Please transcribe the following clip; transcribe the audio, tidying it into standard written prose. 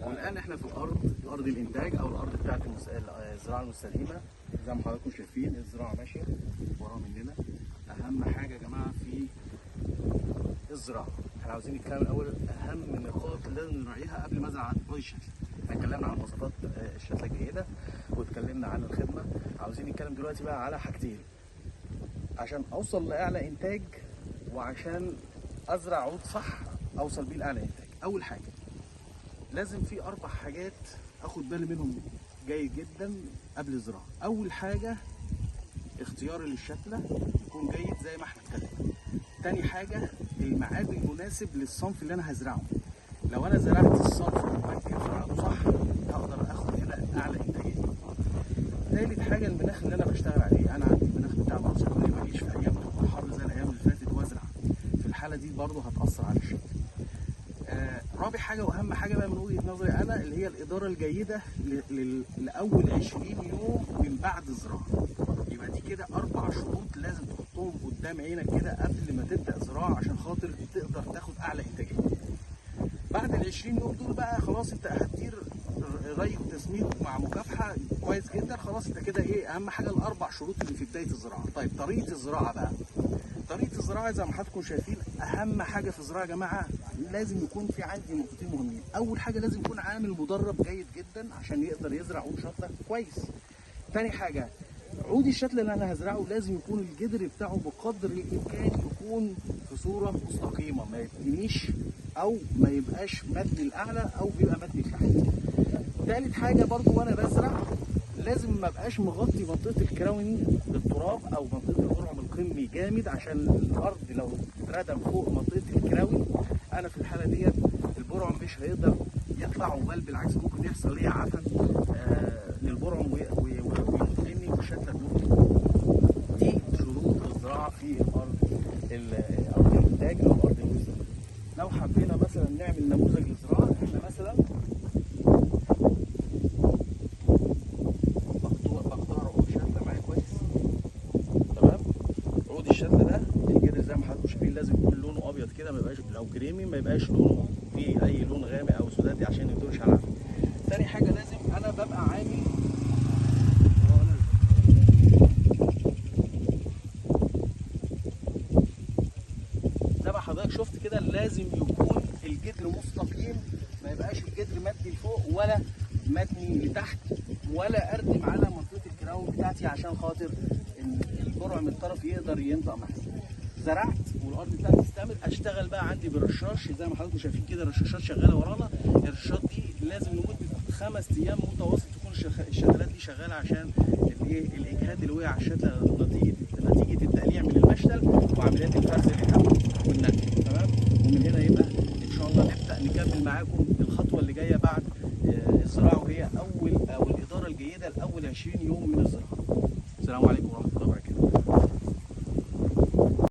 والان احنا في الارض، ارض الانتاج او الارض بتاعت الزراعة المستديمه. زي ما حضراتكم شايفين الزراعة ماشية ورا مننا. اهم حاجة يا جماعة في الزراعة، احنا عاوزين نتكلم الاول اهم نقاط لازم نراعيها قبل ما ازرع عود الشتله. احنا اتكلمنا عن مواصفات الشتله الجيدة واتكلمنا عن الخدمة، عاوزين نتكلم دلوقتي بقى على حاجتين عشان اوصل لاعلى انتاج وعشان ازرع عود صح اوصل بيه لاعلى انتاج. اول حاجة لازم في 4 حاجات اخد بالي منهم جيد جدا قبل الزراعة. اول حاجة اختياري للشتله يكون جيد زي ما احنا اتكلمنا. تاني حاجة الميعاد المناسب للصنف اللي انا هزرعه. لو انا زرعت الصنف مبكر في ميعاده صح هقدر اخد هنا اعلى انتاجية. تالت حاجة المناخ اللي انا بشتغل عليه، انا عندي المناخ بتاع الارض ما اجيش في ايام تبقى حر زي الايام اللي فاتت وازرع، في الحالة دي برضه هتاثر على الشتله. رابع حاجة واهم حاجة بقى من وجهه نظري انا اللي هي الادارة الجيدة لاول 20 يوم من بعد الزراعة. يبقى دي كده 4 شروط لازم تحطهم قدام عينك كده قبل ما تبدا زراعة عشان خاطر تقدر تاخد اعلى انتاجية. بعد ال 20 يوم دول بقى خلاص انت هتدير ري وتسميد مع مكافحة كويس جدا، خلاص انت كده ايه اهم حاجة ال4 شروط اللي في بداية الزراعة. طيب طريقه الزراعة بقى، طريقه الزراعة زي ما حضراتكم شايفين اهم حاجة في الزراعة يا جماعة لازم يكون في عندي نقطتين مهمين. اول حاجة لازم يكون عامل مدرب جيد جدا عشان يقدر يزرع عود شتله كويس. تاني حاجة عود الشتله اللي انا هزرعه لازم يكون الجدر بتاعه بقدر الامكان يكون في صوره مستقيمة، ما يتنيش او ما يبقاش متني الاعلى او بيبقى متني لتحت. تالت حاجة برضو وانا بزرع لازم ما ابقاش مغطي منطقة ال crown بالتراب او منطقة البرعم القمي جامد، عشان الارض لو اتردم فوق منطقة ال crown انا في الحالة ديت البرعم مش هيقدر يطلع، وبل بالعكس ممكن يحصل ليه عفن للبرعم ويموت مني والشتله تموت. دي شروط الزراعة في الارض، ارض الانتاج او ارض المزرعة. لو حبينا مثلا نعمل نموذج للزراعة، احنا مثلا بختار عود شتله معايا كويس، تمام. عود الشتله ده الجدر زي ما حضراتكم شايفين لازم يكون لونه ابيض كده، ما يبقاش لو كريمي ما يبقاش لونه فيه اي لون غامق او سوداتي عشان ما يدورش على العفن. تاني حاجة لازم انا ببقى عامل زي ما حضرتك شفت كده، لازم يكون الجدر مستقيم، ما يبقاش الجدر متني لفوق ولا متني لتحت، ولا اردم على منطقة ال crown بتاعتي عشان خاطر البرعم الطرفي يقدر ينطق معايا. زرعت والارض بتاعتي استعمل، اشتغل بقى عندي بالرشاش زي ما حضراتكم شايفين كده، الرشاشات شغالة ورانا. الرشاشات دي لازم لمدة 5 ايام متواصل تكون الشتلات دي شغالة عشان الايه الاجهاد اللي وقع على الشتله نتيجة التقليع من المشتل وعمليات الفرز للهواء والنقل، تمام. ومن هنا يبقى ان شاء الله نبدا نكمل معاكم الخطوة اللي جاية بعد الزراعة، وهي اول او الادارة الجيدة لاول 20 يوم من الزراعة. السلام عليكم ورحمة الله وبركاته.